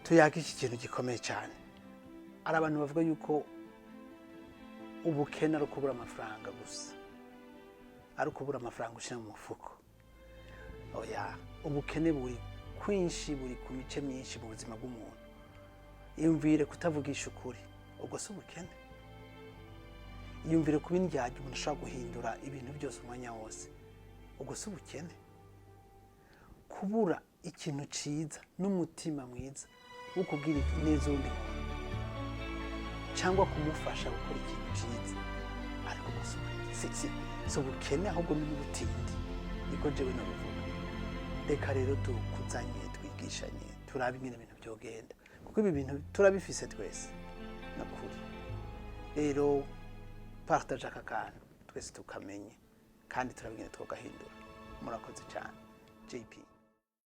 Tuyage iki kintu gikomeye cyane. Hari abantu bavuga yuko ubukene ari ukubura amafaranga gusa, ari ukubura amafaranga ushyira mu mufuko. Oya, ubukene buri kwinshi, buri ku mice myinshi mu buzima bw'umuntu. Iyumvire kutavugisha ukuri, ubwo si ubukene? Iyumvire kuba indyarya, umuntu ashobora guhindura ibintu byose umwanya wose, ubwo si ubukene? Kubura ikintu cyiza n'umutima mwiza wo kubwira neza uwundi muntu cyangwa kumufasha gukora ikintu cyiza, ariko ubwo si ubukene, ahubwo ni n'ubutindi, niko jewe nabivuga. Reka rero dukuzanye, twigishanye, turabe ingene ibintu byogenda, kuko ibi bintu turabifise twese nakuri. Rero partage aka kantu, twese tukamenye kandi turabe ingene twogahindura. Murakoze cyane. JP.